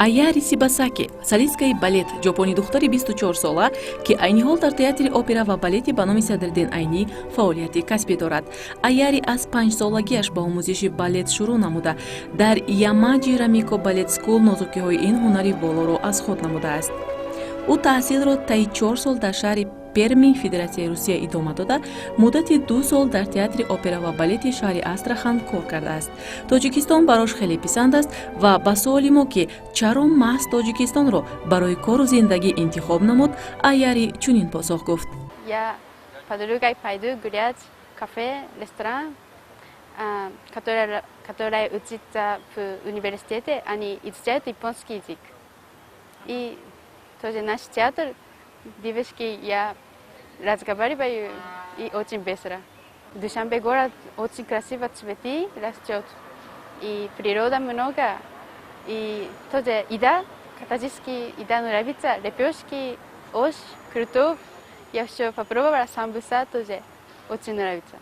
Аяри Сибасаки, солистскаи балет, ҷопони духтари 24 сола, ки айни ҳол дар театри опера ва балети ба номи Садриддин Айнӣ фаъолияти касбӣ дорад. Аяри аз 5 солагиаш ба омӯзиши балет шурӯъ намуда, дар Ямаҷи Рамико балет скул нозукиҳои ин ҳунари болоро аз худ намудааст. ӯ таҳсилро таи 4 сол дар шаҳри Перми, Федератсияи Русия идома дода, муддати 2 сол дар театри опера ва балети шаҳри Астрахан кор кардааст. Тоҷикистон барош хеле писанд аст ва ба суоли мо ки чаро маҳз Тоҷикистонро барои кору зиндагӣ интихоб намуд, Аяри чунин посух гуфт. Я подругой пойду гулять в кафе, ресторан, которая учится в университете, они изучают японский язык. И тоже наш театр, девушки, я разговариваю и очень весело. В Душанбе город очень красиво, цветы растет, и природа много, и тоже еда, католическая еда нравится, лепешки, ощ, круто. Я все попробовала, самбуса тоже очень нравится.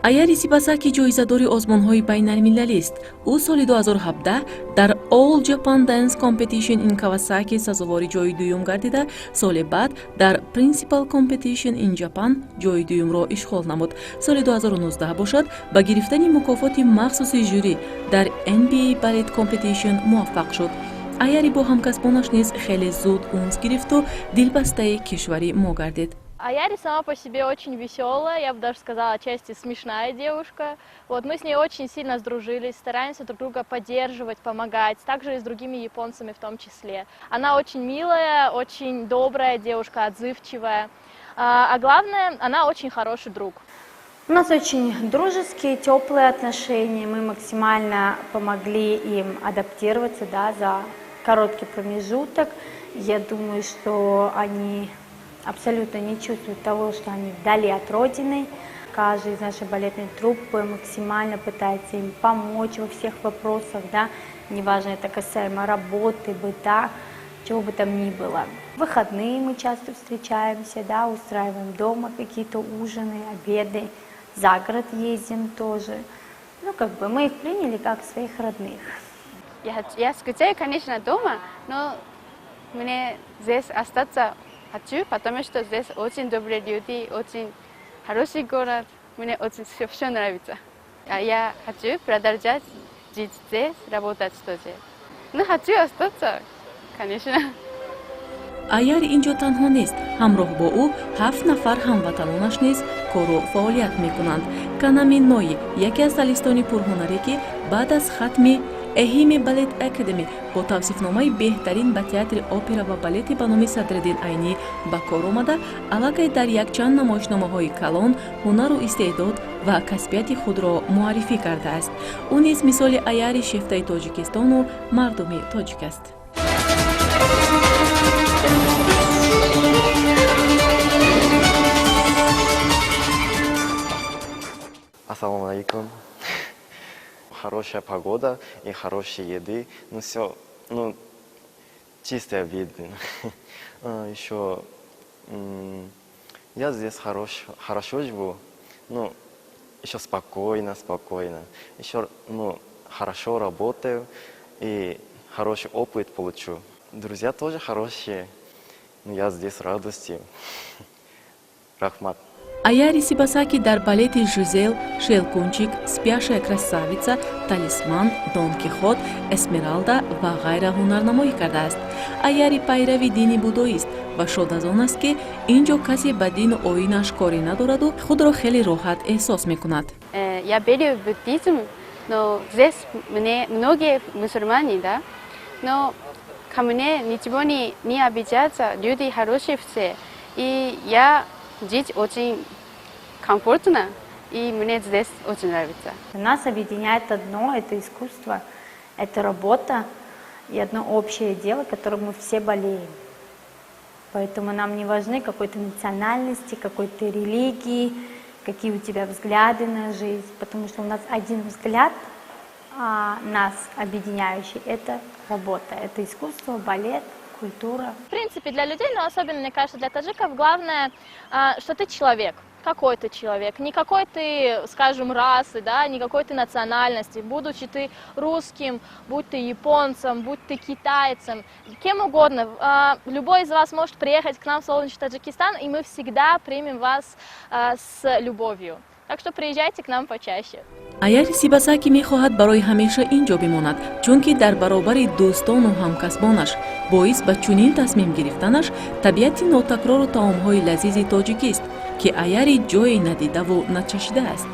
Аяри Сибасаки ҷоизадори озмонҳои байналмилалист. ӯ соли 2017 дар All Japan Dance Competition in Kawasaki сазовори ҷои дуюм гардида, соли баъд дар Principal Competition in Japan ҷои дуюмро ишғол намуд. Соли 2019 бошад, ба гирифтани мукофоти махсуси жюри дар NBA Ballet Competition муваффақ шуд. Аяри бо ҳамкасбонаш низ хеле зуд унс гирифту дилбастаи кишвари мо гардид. Аяри сама по себе очень веселая, я бы даже сказала, отчасти смешная девушка. Вот, мы с ней очень сильно сдружились, стараемся друг друга поддерживать, помогать, также и с другими японцами в том числе. Она очень милая, очень добрая девушка, отзывчивая, а главное, она очень хороший друг. У нас очень дружеские, теплые отношения, мы максимально помогли им адаптироваться, да, за короткий промежуток. Я думаю, что они абсолютно не чувствуют того, что они вдали от родины. Каждый из нашей балетной труппы максимально пытается им помочь во всех вопросах, да, неважно, это касаемо работы, быта, чего бы там ни было. В выходные мы часто встречаемся, да, устраиваем дома какие-то ужины, обеды, за город ездим тоже. Ну, как бы мы их приняли как своих родных. Я скучаю, конечно, дома, но мне здесь остаться хочу, потому что здесь очень добрые люди, очень хороший город, мне очень все нравится. А я хочу продолжать жить здесь, работать тоже. Ну, хочу остаться, конечно. Аяри инҷо танҳо нест. ҳамроҳ бо ӯ 7 нафар ҳамватанонаш низ кору фаъолият мекунанд. Канами Нои, яке аз солистони пурҳунаре ки баъд аз хатми Ehime Ballet Academy бо тавсифномаи беҳтарин ба театри опера ва балети ба номи Садриддин Айнӣ ба кор омада, аллакай дар якчанд намоишномаҳои калон ҳунару истеъдод ва касбияти худро муаррифӣ кардааст. ӯ низ мисоли Аяри шефтаи Тоҷикистону мардуми тоҷик аст. Ассаламу алейкум. Хорошая погода и хорошие еды, ну все, ну чистое видно. Еще я здесь хорошо живу, ну еще спокойно, еще ну хорошо работаю и хороший опыт получу. Друзья тоже хорошие, но я здесь с радостью. Рахмат. Аяри Сибасаки дар балети Жизел, Шелкунчик, Спящая красавица, Талисман, Дон Кихот, Эсмералда ва ғайра ҳунарнамоӣ кардааст. Аяри пайрави дини будоист ва шод аз он аст ки инҷо касе ба дину оинаш коре надораду худро хеле роҳат эҳсос мекунад. Я верю в буддизм, но здесь мне многие мусульмане, да, но ко мне ничего не обижаются, люди хорошие все, и я жить очень комфортно, и мне здесь очень нравится. Нас объединяет одно, это искусство, это работа и одно общее дело, которым мы все болеем. Поэтому нам не важны какой-то национальности, какой-то религии, какие у тебя взгляды на жизнь, потому что у нас один взгляд, нас объединяющий, это работа, это искусство, балет, культура. В принципе, для людей, но особенно, мне кажется, для таджиков, главное, что ты человек. какой ты человек, не какой ты, скажем, расы, да, не какой ты национальности, будучи ты русским, будь ты японцем, будь ты китайцем, кем угодно. Любой из вас может приехать к нам в солнечный Таджикистан, и мы всегда примем вас с любовью. Так что приезжайте к нам почаще. аяри сибасаки мехоҳад барои ҳамеша ин ҷо бимонад, чунки дар баробари дӯстону ҳамкасбонаш боис ба чунин тасмим гирифтанаш табиати нотакрору таомҳои лазизи тоҷикист, ки аяри ҷое надидаву начашидааст.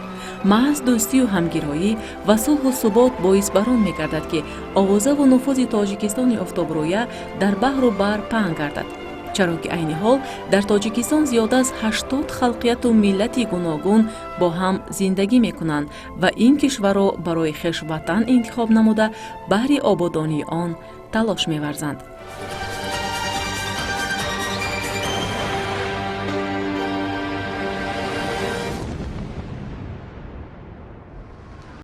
маҳз дӯстию ҳамгироӣ ва сулҳу субот боис бар он мегардад ки овозаву нуфузи тоҷикистони офтобрӯя дар баҳру бар паҳн гардад. чаро ки айни ҳол дар тоҷикистон зиёда аз 80 халқияту миллати гуногун бо ҳам зиндагӣ мекунанд ва ин кишварро барои хеш ватан интихоб намуда баҳри ободонии он талош меварзанд.